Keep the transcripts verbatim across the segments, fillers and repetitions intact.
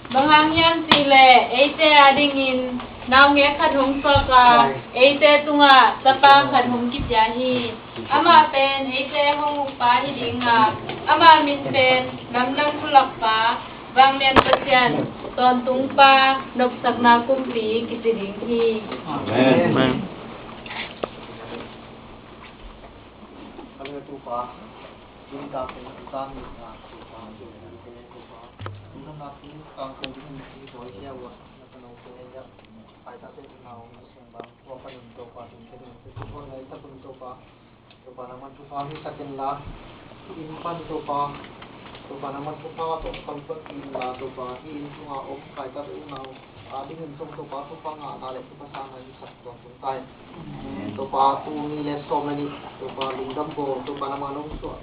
Bang hang hiam cih leh eite adingin naungek khat hong suak a, eite tungah tapa khat hong kipia hi. Amah pen eite hong ukpa hi ding a, ama min pen Lamdang Thulakpa, Vanglian Pasian, Tawntungpa, Nopsakna Kumpi kici ding hi. Amen. Amen. Topa nangman thupha hong sak inla, in pan Topa, Topa nangman thupha tawh kamsuan inla, Topa hih inn sunga om Kaitat unau adingin zong Topa thupha ngahna le thupha sangna hong sak tuamtuam ta in. Topa tuni le sawm le nih Topa lungdam bawl, Topa nangman nong suah,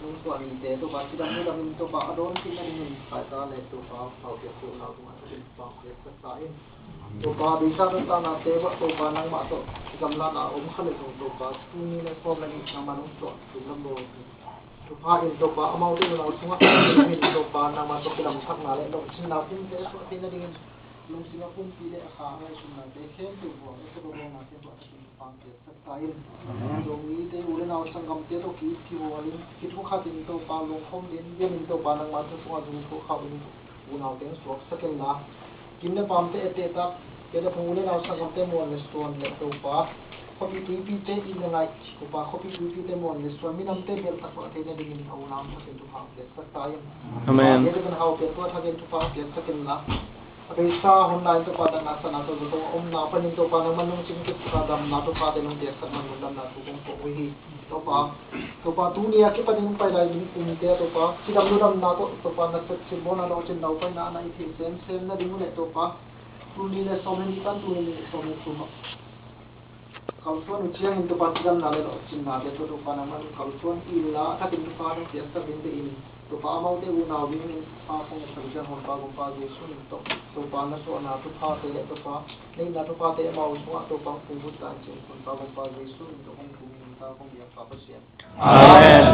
nong suah nite Topa cidam hudam in Topa a dawn khin nadingin Kaitat le Topa hau piak unau tungah Topa hong piak sak ta in. Topa, beisa nuntaknate uah Topa nangmah tawh gamlatna a om kha leh zong Topa tuni le sawm le nih nangmah nong suah lungdam bawl. Thupha in Topa amaute unau sungah in Topa nangmah tawh kilamsakna le lawhcinna pumte a suah theih nadingin lungsim a pumpi le a kha a ngaihsutnate khempeuh buang le Topa buangnate buang Topa hong piak sak ta in. Amen. Zong mite u le nau sanggamte tawh ki-it kihual in, kithu khat in Topa lungkham lianlian in Topa nangmah thu sungah zong thukhauh in unau teng suaksak inla, kim le pamte ettehtak, kei le phung u le nau sanggamte muan le suan le Topa khuapi tuipite it le ngaih, Topa khuapi tuipite muan le suan minamte belhtak lawh theih nadingin a unau thakin thupha hong piaksak ta in. Amen. Kei le phung hau pian tua thakin thupha hong piaksak inla, a beisa hun lai in Topa damna sana tawh zato a omna panin Topa nangman nong cingkipsak a damna Topa te nong piaksak man nong damna thu kong ko uh hi. Topa, Topa tuni a kipanin pai lai ding kumte Topa cidam ludamna tawh Topa na sepcip bawlna lawhcinna upaina a na i theih semsem nading uh leh Topa tuni le sawm le nih tan tuni le sawm le thum ah kalsuan uh ciangin Topa cidamna le lawhcinna te tawh Topa nangman kalsuan inla a thakin Topa nong piaksak ding bek in Topa amaute unau dingin pa kong et khat uh ciang Honpa Gumpa Jesu min tawh Topa na suahna thuphate le Topa na itna thuphate amau sungah Topa hong pung hun ta in cin Honpa Gumpa Jesu min tawh hong thum in Honpa kong biak Pa Pasian. Amen.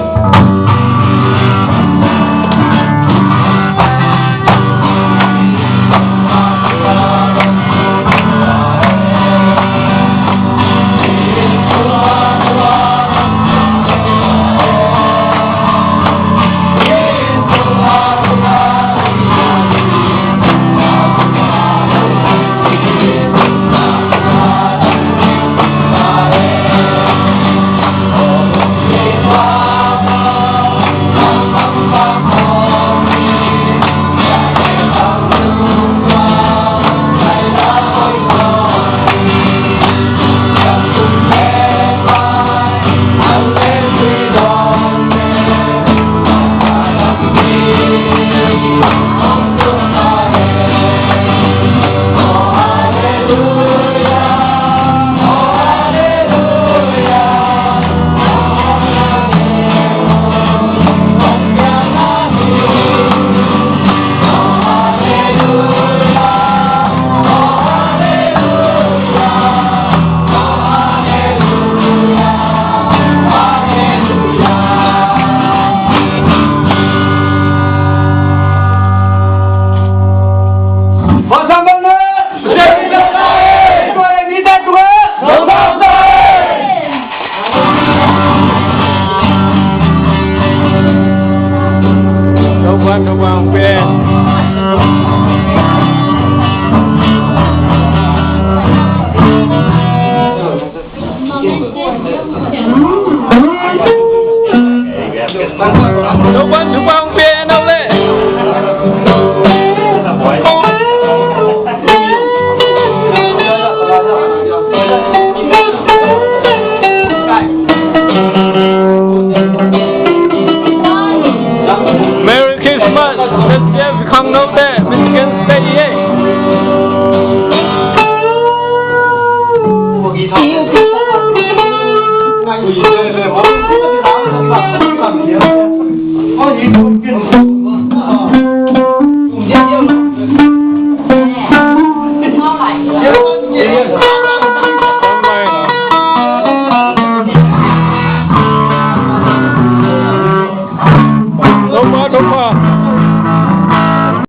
Topa'n thupha hong pia hen aw le. Merry Christmas, Saint James khangnote, Michigan State hi.